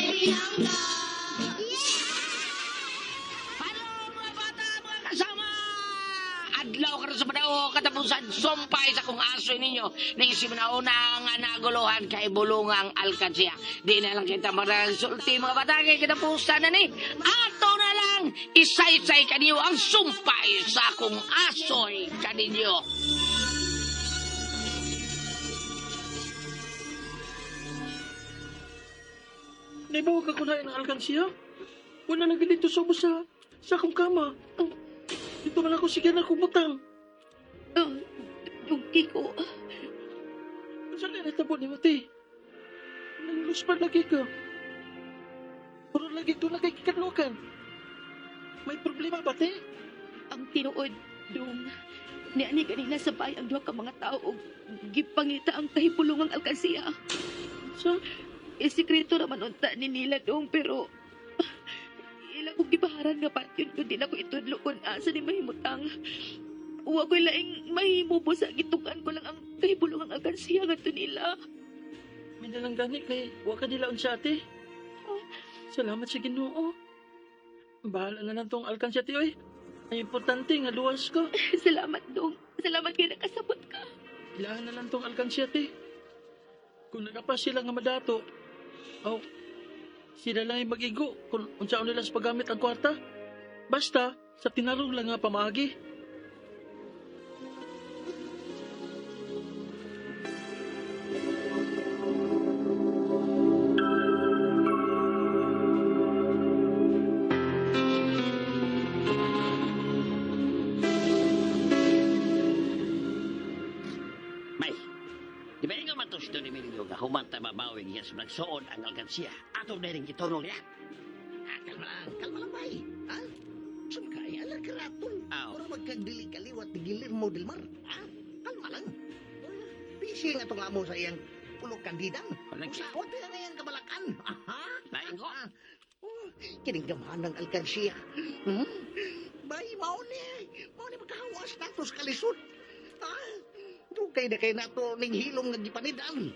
Pinangga. Hello mga bata, mga kasama! Adlaw karon sa padaw katapusan sumpay sa kong aso ninyo ning simuna-una nga naguluhan kay bulungang alkansya. Di na lang kita magsulti mga bata kay katapusan na ni. Ato na lang isay-isay kaninyo ang sumpay sa akong asoy kaninyo. Naibaw ka ko na ang alkansya. Wala lang dito sa ubos sa akong kama. Dito man ako sige na butang. Oh, Dugki ko. Saan na natabo ni Mati? Nangluspan lagi ka. Pero lagi ko nagkikadlukan. May problema ba, te? Ang tinuod, dong. Niani kanina sa bahay ang duha ka mga tao og gipangita ang kahipulungang alkansiya. Sa? Isikreto raman unta ni nila dong pero ilang kong gibaharan nga patyon kun di na ko itudlo kun asa ni mahimutang. Wa ko'y laing mahimo po sa gitukan ko lang ang kahipulungang alkansiya ngadto nila. May nalang gani kay wa ka nila unsa, ate. Salamat sa Ginoo. Bahala na lang tong alkansya, te, oy. Ang importante nga luwas ko. Salamat dong. Salamat kay nakasabot ka. Ilahan na lang tong alkansya, te. Kung nagapa sila nga madato, aw, sila lang ay mag-igo kung unsaon nila sa paggamit ang kwarta. Basta, sa tinarong lang nga pamaagi. May, di ba nga matos doon Emilio nga humanta mabawig niya sa nagsuod ang alkansya? Ato na rin gitunong niya. Ah, kalma lang, bay. Ha? Sungkay, ala karaton. Aw. Mura magkagdili kaliwat ni Guillermo del Mar. Ha? Kalma lang. Busy nga itong amo sa iyang pulok kandidang. Walang Usawat na nga iyang kabalakan. Aha! Lain ko. Oh, kining gamhan ng alkansiya. Hmm? Bay, mao ni. Mao ni magkahawas nato sa kalisod. Ha? Dugay na kay nato ning hilom nga gipanidan.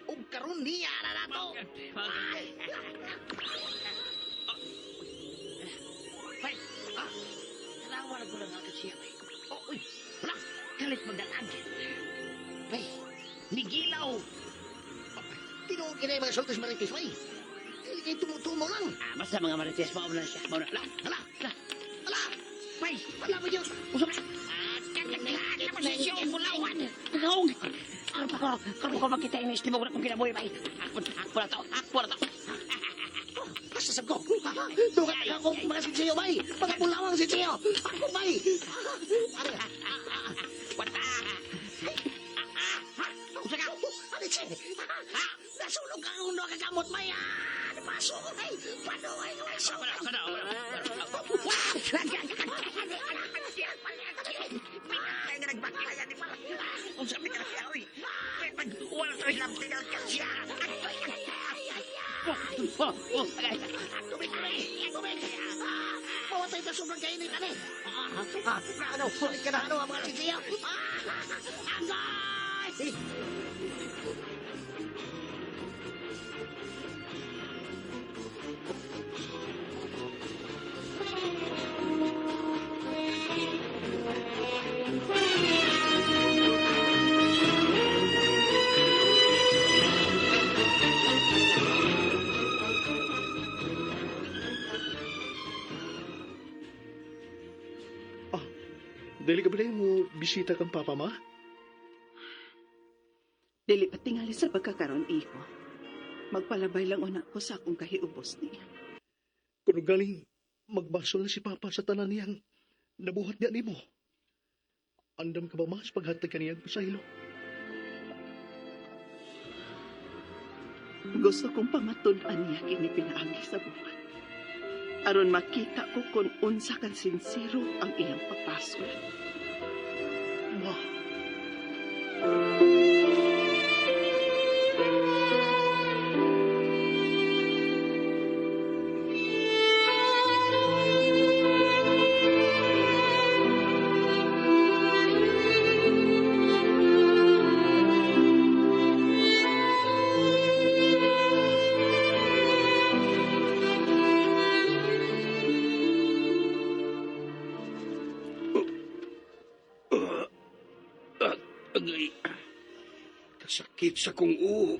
Ug karon niya na nato. Bay, ah, tanawa na ko lang alkansya, bay. Oh, uy, wala, kalit magdalag. Bay, nigilaw. Tinuod kini mga sultis marites, bay. Dili kay tumutumo lang. Ah, basta mga marites, mao na siya. Mao na. Ala, Hala, ala, hala, bay, wala ba yun? usap na. Ah, kagagag, bulawan. Naong. Karon pa ko makita ini istimo na kong kinabuhi, bay. Ako na to, ako na to. Basta sab ko. Dugat ako mga sitsiyo, bay. Mga bulawang sitsiyo. Ako, bay. Wata. Usa ka. Ano siya? Nasunog ang uno kagamot, bay. Napasok ko, bay. Panuay ko, bay. Wala, wala, wala. Tubig, tubig, tubig. Mawatay ka sobrang kainit, ano? Ano, sulit ka na, ano, ang mga sitsiyo. Agay! Dili ka ba mo bisita kang papa, ma? Dili pa tingali sa pagkakaroon, iho. Magpalabay lang una ko sa akong kahiubos niya. Kung galing, magbasol na si papa sa tanan niyang nabuhat niya nimo. Andam ka ba, ma, sa paghatag kaniyang pasaylo? Gusto kong pamatud-an niya kini pinaagi sa buhat. Aron makita ko kung unsa kan sinsero ang iyang pagpasol. Ma, Agay. Kasakit sa kong uho.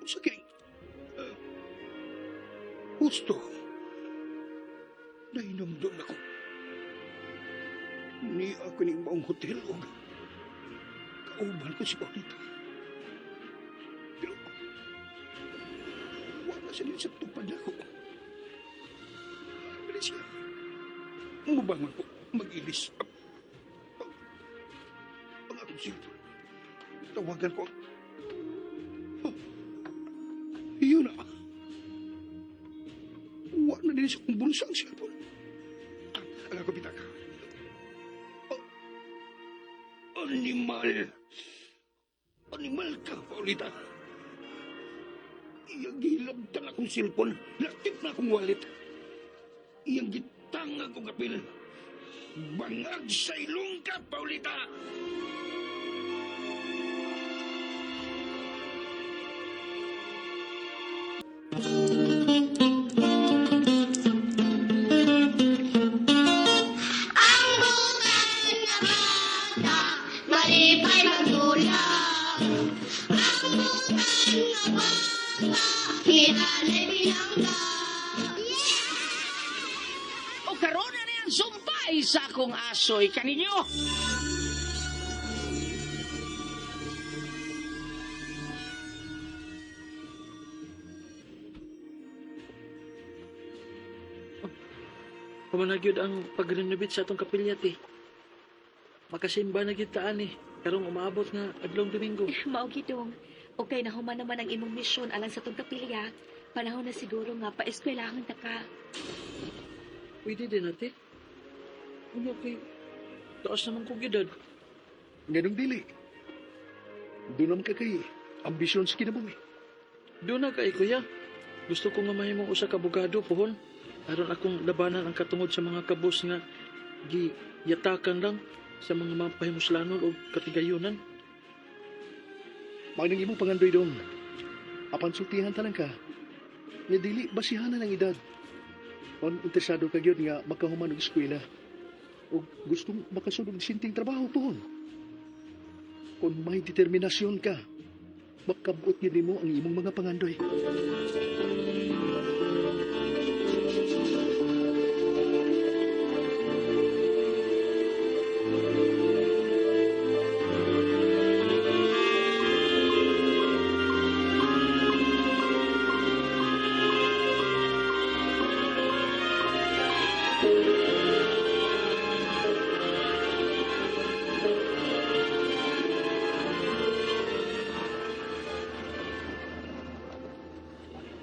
Sakit. Husto. Nahinumdum ako. Ni ako ning maong hotel og kauban ko si Paulita. Pero wala siya din sa tupad ako. Bili siya. Mubangon ko, mag-ilis. Ang akong cellphone. Tawagan ko. Oh, yun na. Wala na din sa akong bulsa ang cellphone. Ang ako pitaka. Oh, animal. Animal ka, Paulita. Iyang gilabtan akong cellphone. Lakip na akong wallet. Iyang gitangag kong apil. Bangag sa ilong ka, Paulita! Ang butan nga bata, malipay magdulak. Ang butan nga bata, hinalay binangga. O karon na niyang sumpay sa akong asoy kaninyo. Human na gyud ang pag-renovate sa atong kapilya, te. Makasimba na gyud taan eh. Karong umaabot nga adlong Domingo. Mao gidong. Okay na human naman ang imong misyon alang sa tong kapilya. Panahon na siguro nga paeskwelahon ta ka. Pwede din, ate. Ano kay taas naman kong edad. Nganong dili. Doon naman ka kay ambisyon sa kinabuhi. Doon na kay kuya. Gusto ko nga mahimong usa ka abogado pohon. Aron akong labanan ang katungod sa mga kabus nga giyatakan lang sa mga mapahimuslanon o katigayunan. Magnang imong pangandoy dong. Apan sultihan ta lang ka. Nga dili basihanan ang edad. Kon interesado ka gyud nga makahuman og eskwela o gustong makasulod og sinting trabaho pohon. Kung may determinasyon ka, makabot gyud nimo ang imong mga pangandoy.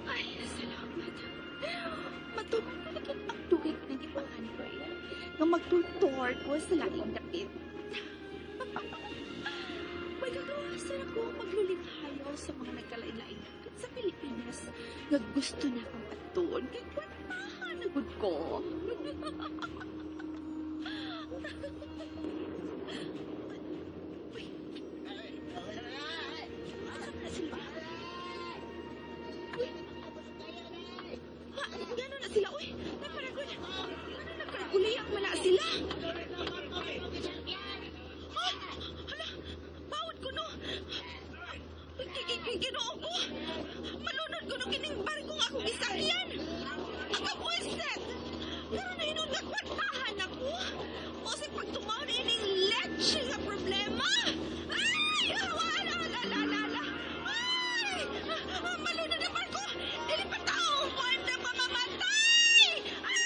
Ay, salamat. Matuman ko na ang dugay ko nang ipangandoy. Nga magtutor ko sa laing dapit. May kagawasan ako maglulinghayo sa mga nagkalain-laing dapit sa Pilipinas nga gusto na akong atuon kay kwartahan na gud ko. Uy. Asa na sila? Uy. Ha, gano'n na sila? Uy, naparagod. Ano nagkargulayang wala sila? Ha? Hala, bawod ko no. Ginoo ko. Malunod ko no kining barkong ako gisakyan. Ang kabuiset. Pero na inon nga kwartahan ako. O sa pagtumaw na ining leche nga problema. Ay! Wala, ala, ala, ala, ala. Ay! Malunod ang barko. Dili pa tao. Pwede mamamatay. Ay!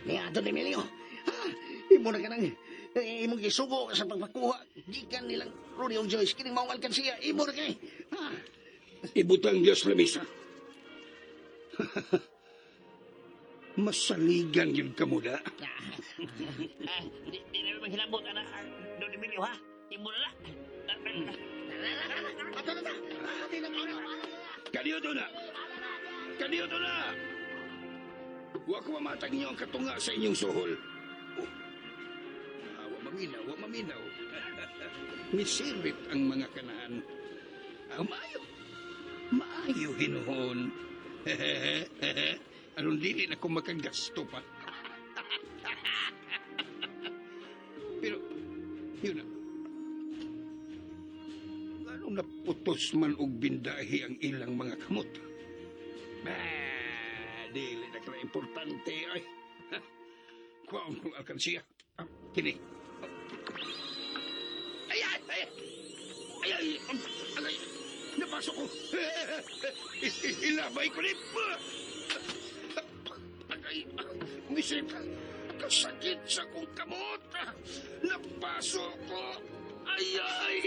Ni Don Emilio, ha? Imo na ka nang imong gisugo sa pagpakuha. Gikan nilang Rudy og Joyce, kining maong alkansiya, imo na kay. Ha? Ibutang Diyos lamisa. Masaligan yun ka muna. Di na maghilabot, ana, Don Emilio, ha? Imo na na. Ato na ta. Ati na ka. Kaniyo to na! Kaniyo to na! Wa ko mamatag ninyo ang katunga sa inyong suhol. Oh. Ah, wa maminaw, wa maminaw. Misirit ang mga kanaan. Ah, maayo. Maayo hinuon. Aron dili na ko makagasto pa. Pero, yun na. Anong naputos man og bindahi ang ilang mga kamot? Bah, dili na kaya importante ay. Ha? Kuha kong alkansiya. Ah, kini. Ay, ay, ay! Ay, ay, ay, napasok ko. Ilabay ko ni. Agay, misip, kasakit sa kong kamot. Napasok ko. Ay, ay!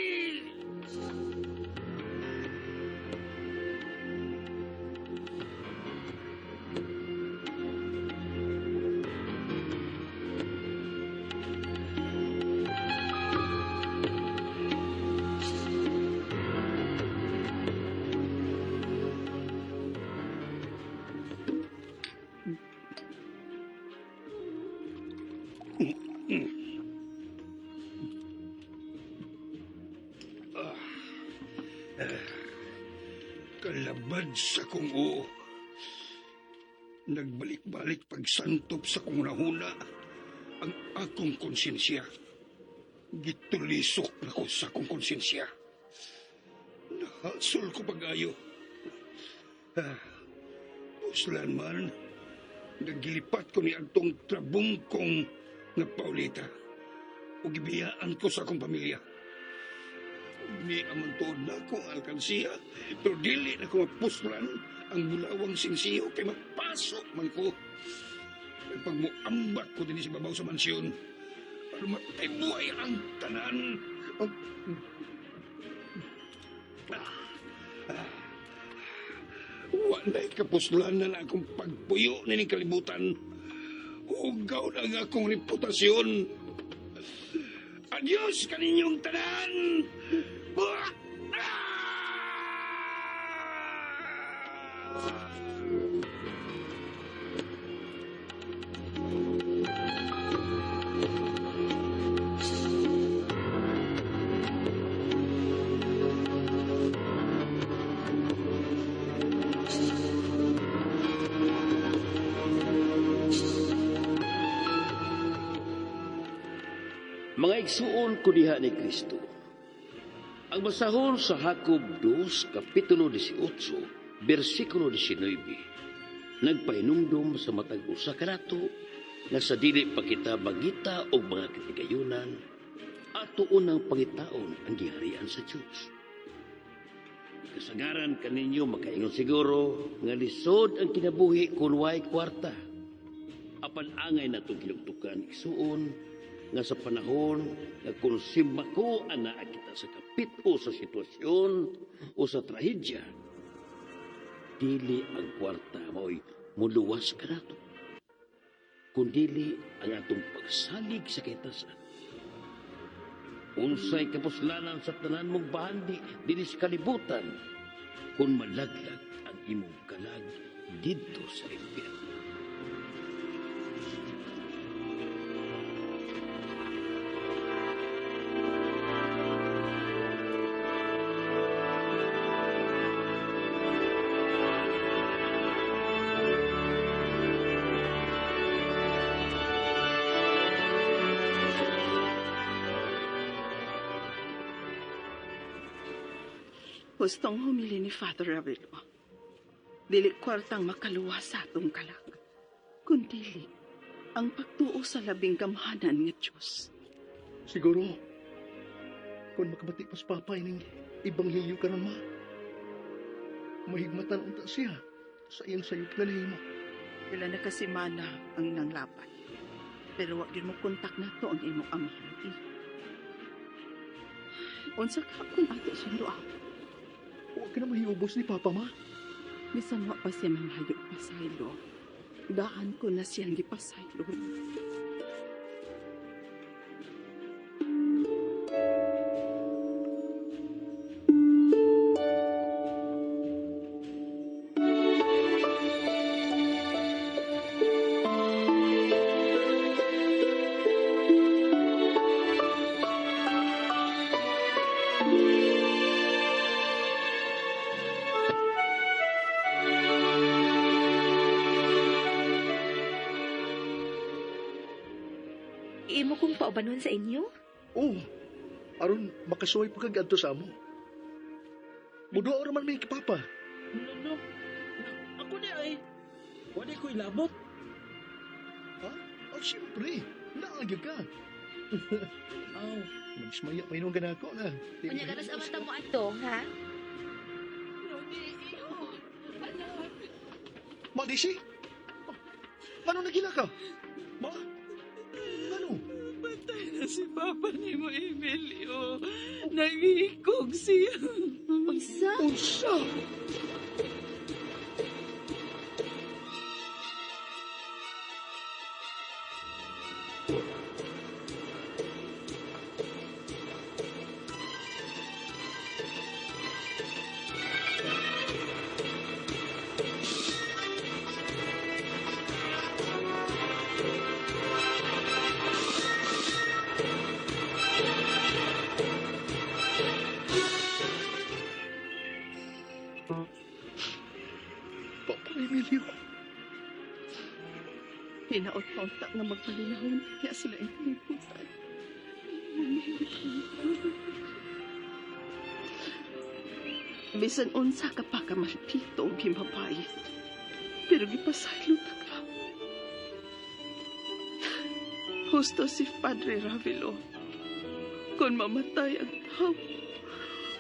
Kalabad sa kong oo. Nagbalik-balik pagsantop sa kong nahuna ang akong konsensya. Gitulisok na ko sa akong konsensya. Nahasol ko pag-ayo. Ah, puslan man, nagilipat ko ni atong trabungkong nga paulita. Ug gibiyaan ko sa akong pamilya. Ni amang tuod na ako ang alkansiya, pero dili na ko mapuslan ang bulawang sinsiyo kay mapasok man ko. Kay pag muambat ko dinhi sa babaw sa mansyon, para matibuhay ang tanan. Wa na'y kapuslanan akong pagpuyo nining kalibutan. Hugaw na ang akong reputasyon. Adios kaninyong tanan! Mga igsuon ko diha ni Kristo. Ang basahon sa Jacob 2, Kapitulo 18, versikulo 19, nagpahinumdom sa matag usa kanato nga sa dili pa kita magita og mga katigayunan, ato unang pangitaon ang giharian sa Dios. Kasagaran kaninyo makaingon siguro nga lisod ang kinabuhi kun way kwarta. Apan angay natong kinugtukan igsuon nga sa panahon nga kung simako anaa kita sa kapit o sa sitwasyon o sa trahedya, dili ang kwarta mao'y muluwas kanato, kundili ang atong pagsalig sa kahitasan. Unsay kapuslanan sa tanan mong bahandi dinhi sa kalibutan kung malaglag ang imong kalag didto sa impyerno. Gustong humili ni Father Ravelo. Dili kwartang makaluwas sa atong kalag, kundili ang pagtuo sa labing gamhanan nga Diyos. Siguro, kung makabati pas papa ining ebanghelyo karon ma, mahigmatan unta siya sa iyang sayop na nahimo. Pila na kasimana ang nanglapay. Pero wa gyud mo kontak nato ang imong amahan. Eh. Unsa ka kung ato siyang duha? Wa ka na mahiubos ni papa ma. Bisan wa pa siya mangayo pasaylo. Daan ko na siyang gipasaylo. Gusto mo kong paubanon sa inyo? Oh, aron makasuway pa kag adto sa amo. Muduha ra man may papa. No, no. Ako di ay. Wala ko ilabot. Ha? Oh, siyempre. Naagyo ka. Aw. Magsmaya pa inong ganako na. Unya ka sa mata mo ato, ha? Lodi, iho. Anak. Ma, Daisy? Ano nagila ka? Ma? Ano? Patay na si Papa ni mo, Emilio. Nag-iikog siya. Unsa? Unsa? Papa Emilio. Hinaot-paunta nga magpalinahon. Kaya sila ang kalibutan. Bisan unsa ka pa ka malpito og gimabay. Pero gipasaylo ta ka. Husto si Padre Ravilo. Kung mamatay ang tao,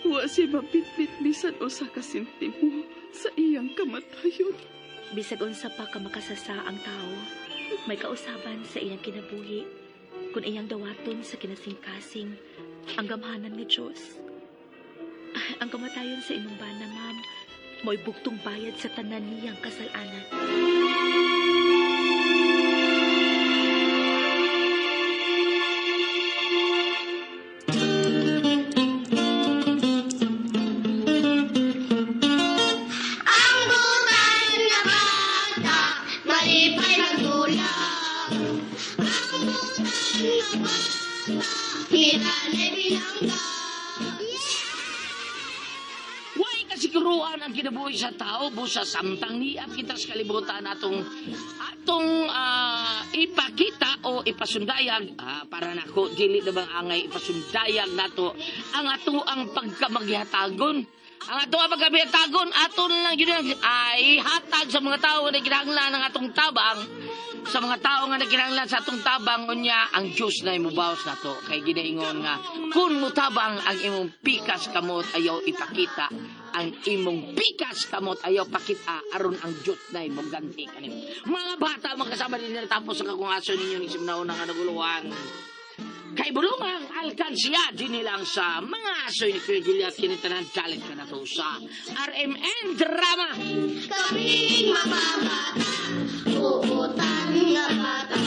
wa si mabitbit bisan usa ka sentimo sa iyang kamatayon. Bisag unsa pa ka makasasa ang tao, may kausaban sa iyang kinabuhi. Kung iyang dawaton sa kinasingkasing, ang gamhanan nga Diyos. Ah, ang kamatayon sa imong bana, ma'am, mo'y bugtong bayad sa tanan niyang kasalanan. Ang butan nga bata, malipay magdulong. Ang butan nga bata, hiranay binangga. Way kasiguruan ang kinabuhi sa tao busa samtang niya kita sa kalibutan atong atong ipakita o ipasundayag, para nako dili na bang angay ipasundayag nato ang ato ang pagkamaghatagon. Ang ato ang pagkamaghatagon aton lang yun ang ay hatag sa mga tao na kinahanglan ang atong tabang, sa mga tao nga nagkinahanglan sa atong tabang. Unya ang Dios na imubawas nato kay ginaingon nga kun mutabang ang imong pikas kamot, ayaw ipakita ang imong pikas kamot, ayaw pakita aron ang Dios na imong ganti kanimo. Mga bata, mga kasama din natapos ang akong aso ninyo ni simnaon nga naguluhan kay bulungang alkansya din lang sa mga aso ni Kuya Giliat. Kini tanan dalit ka na to sa RMN Drama. Kaming mababata, buutan nga bata.